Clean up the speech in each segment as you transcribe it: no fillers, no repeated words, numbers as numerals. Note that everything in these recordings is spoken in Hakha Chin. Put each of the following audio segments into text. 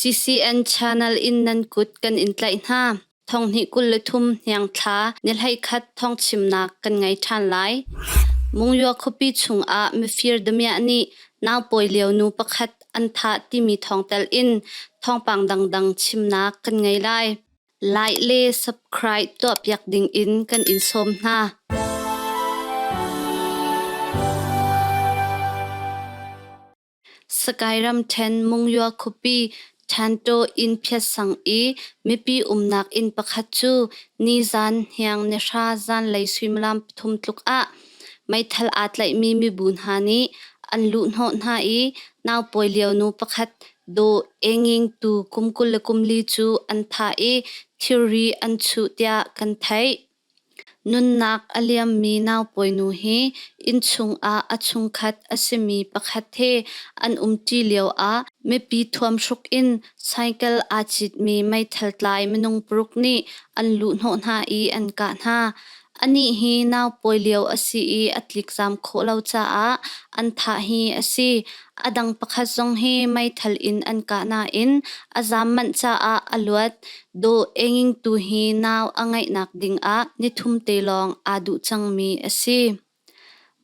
CCN channel in nan kut kan in tlaih hna. Thonghnih 23 hniang thla ni 11 thawngchimnak kan ngei ṭhan lai. Mungyo khuapi chungah mifir damiah nih naupawi lio nu pakhat an thah timi thawng tel in thawngpang dangdang chimnak kan ngei lai. Like le subscribe tuahpiak ding in kan in sawm hna. Sakae ramṭhen Mungyo khuapi Ṭhantaw inn phiat sang i mipi umnak inn pakhat cu nizan hniang nihra zanlei suimilam pathum tluk ah meithal aa tlaihmi mibu hna nih an luhhnawh hna i naupawi lio nu pakhat Daw Enging tu kum 24 cu an thah i thilri an chuh tiah kan theih. Nunnak a liammi naupawi nu hi innchung ah a chungkhat a simi pakhat he an umṭi lioah mipi thuamhruk in cycle aa citmi meithal tlai minung paruk nih an luhhnawh hna i an kah hna. Anih hi naupawi lio a si i a tlikzam khawh lo caah an thah hi a si. A dang pakhat zong hi meithal in an kah nain a zaam manh caah a luat. Daw Enging tu hi nau a ngeihnak dingah nithum te lawng aa duh cangmi a si.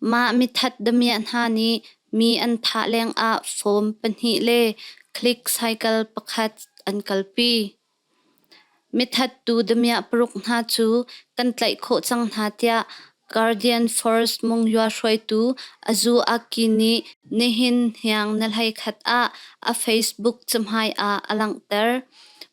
Mah mithat damiah hna nih mi an thah lengah form pahnih le click cycle pakhat an kalpi. Mithattu damiah paruk hna cu kan tlaih khawh cang hna tiah Guardian Force Mungya hruaitu Azu Aki nih nihin hniang na hleikhat ah a Facebook cahmai ah a langhter.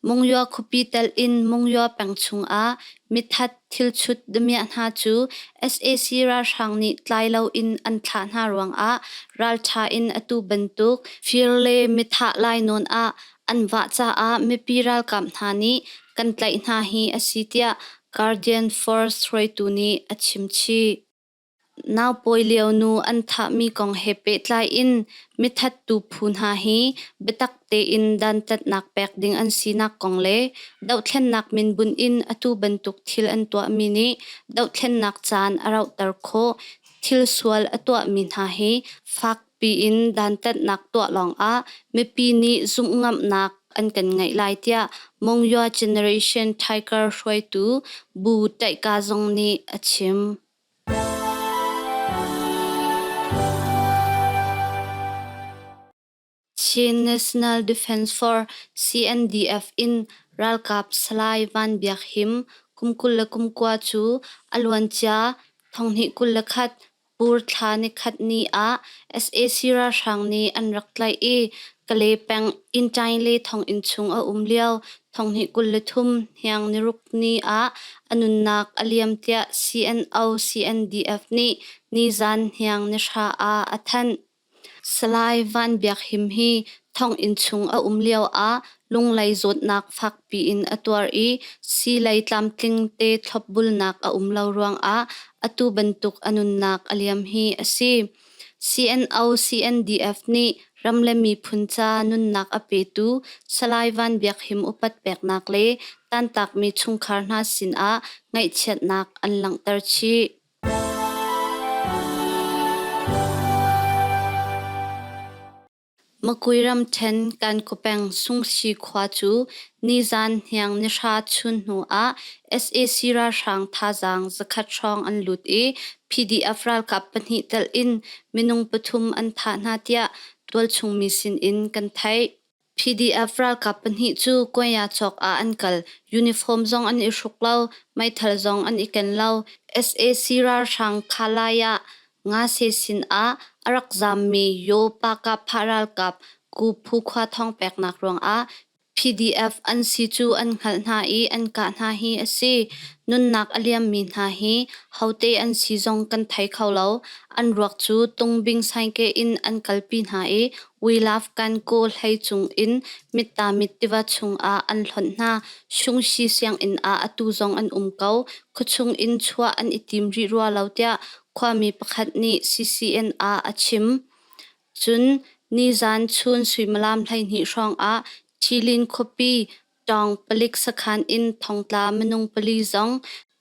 Mungya khuapi telh in Mungya peng chungah mithat thilchut damiah hna cu sac ralhrang nih tlai loin an thlah hna ruangah ralṭha in atu bantuk fir le mithah lainawn ah an vah caah mipi ralkap hna nih kan tlaih hna hi a si tiah Guardian Force hruaitu nih a chimchih. Naupawi lio nu an thahmi kong he pehtlai in mithattu phu hna hi biatak tein dantatnak pek ding an sinak kong le dohthlennak min bunh in atu bantuk thil an tuahmi nih dohthlennak caan a rauhter khawh. Thil sual a tuahmi hna hi fak piin dantatnak tuah lawngah mipi nih zumhngamhnak an kan ngeih lai tiah Monywa Generation Tiger hruaitu Bu Taihka zong nih a chim. Chin National Defense Force CNDF in ralkap Salai Van Biak Him kum 29 cu a luancia thonghnih 21 Pur thla nikhat ni ah sac ralhrang nih an rak tlaih i Kalay peng Intainle thonginn chung a um lio thonghnih 23 hniang niruk ni ah a nunnak a liam tiah CNO-CNDF nih nizan hniang nihra ah a thanh. Salai Van Biak Him hi thonginn chung a um lioah lunglei zawtnak fakpi in a tuar i siilei tlamtling te thlopbulnak a um lo ruangah atu bantuk a nunnak a liam hi a si. CNO-CNDF nih ram le miphun ca nunnak a petu Salai Van Biak Him upat peknak le tantakmi chungkhar hna sinah ngaihchiatnak an langhter chih. Makui ramṭhen Kankopeng Sungsi khua cu nizan hniang nihra chun hnu ah sac ralhrang thazaang zakhat hrawng an lut i PDF ralkap pahnih telh in minung pathum an thah hna tiah tualchung mi sin in kan theih. PDF ralkap pahnih cu Kawaya cawk ah an kal. Uniform zong an i hruk lo, meithal zong an i ken lo. Sac ralhrang Khalai ah Ngase sin ah a rak zaammi Yaw Pakapha ralkap Ku Phu khua thawng peknak ruangah PDF an si cu an hngalh hna i an kah hna hi a si. Nunnak a liammi hna hi hote an si zong kan thei kho lo. An ruak cu tungbing saingke in an kalpi hna i We Love Kankaw hlei cung in Mittamit tiva chungah an hlonh hna. Shungshi sianginn ah atu zong an um ko. Khuachung in chuah an i tim rih rua lo tiah khuami pakhat nih CCN ah a chim. Cun nizan chun suimilam 12 hrawngah Thilin khuapi Tawng palik sakhan in thongtla minung pali zong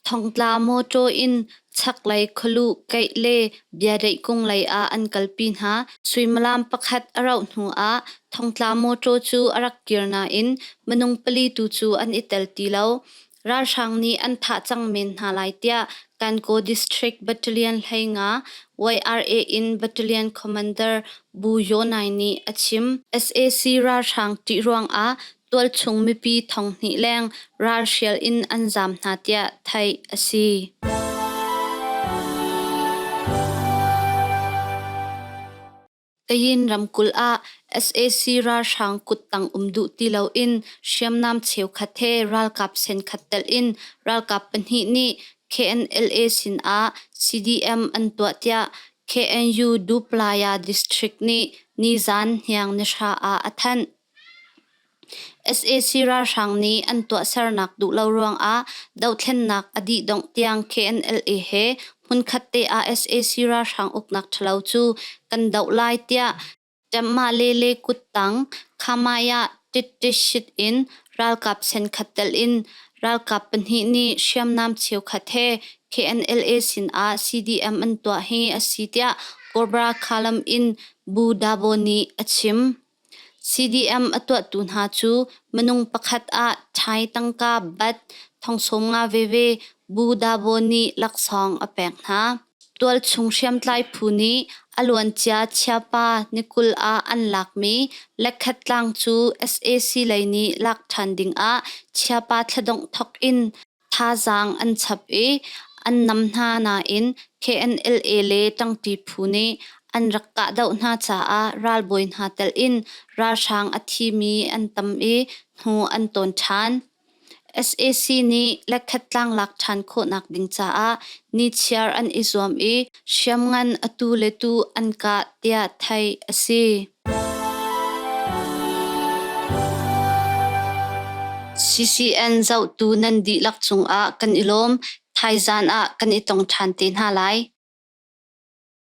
thongtla mawṭaw in Chaklei khualuh keih le Biadeih lei ah an kalpi hna. Suimilam pakhat a rauh hnu ah thongtla mawṭaw cu a rak kir nain minung pali tu cu an i tel ti lo. Ralhrang nih an thah cang men hna lai tiah Kankaw District Battalion 15 YRA in Battalion Commander Bu Yaw Nai nih a chim. Sac ralhrang ṭih ruangah tualchung mipi 2000 leng ralhrial in an zaam hna tiah theih a si. Kayin ramkulh ah sac ralhrang kuttang um duh ti loin hriamnam cheukhat he ralkap senkhat telh in ralkap pahnih nih KNLA sinah CDM an tuah tiah KNU Duplaya District nih nizan hniang nihra ah a thanh. Sac ralhrang nih an tuahsernak duh lo ruangah dothlennak a dih dongh tiang KNLA he hmunkhat te ah sac ralhrang uknak ṭhalo cu kan doh lai tiah Ṭamhmah lele kuttang Khamai-ah ṭiṭṭishit in ralkap senkhat telh in ralkap pahnih nih hriamnam cheukhat he KNLA sinah CDM an tuah hi a si tiah Cobra Khalam in Bu Dabo nih a chim. CDM a tuahtu hna cu minung pakhat ah Thai tangka bat 90,000 veve Bu Dabo nih laksawng a pek hna. Tualchung hriamtlai phu nih a luancia Chiapa ni 20 ah an lakmi Lekhet tlang cu sac lei nih lak ṭhan dingah Chiapa thladongh thawk in thazaang an chap i an nam hna nain KNLA le ṭangṭi phu nih an rak kahdoh hna caah ralbawi hna telh in ralhrang a thimi an tam i hnu an tawn ṭhan. Sac nih Lekhet tlang lak ṭhan khawhnak ding caah nichiar an i zuam i hriamngan atu le tu an kah tiah theih a si. CCN zohtu nan dihlak cungah kan i lawm. Thaizan ah kan i tong ṭhan te hna lai.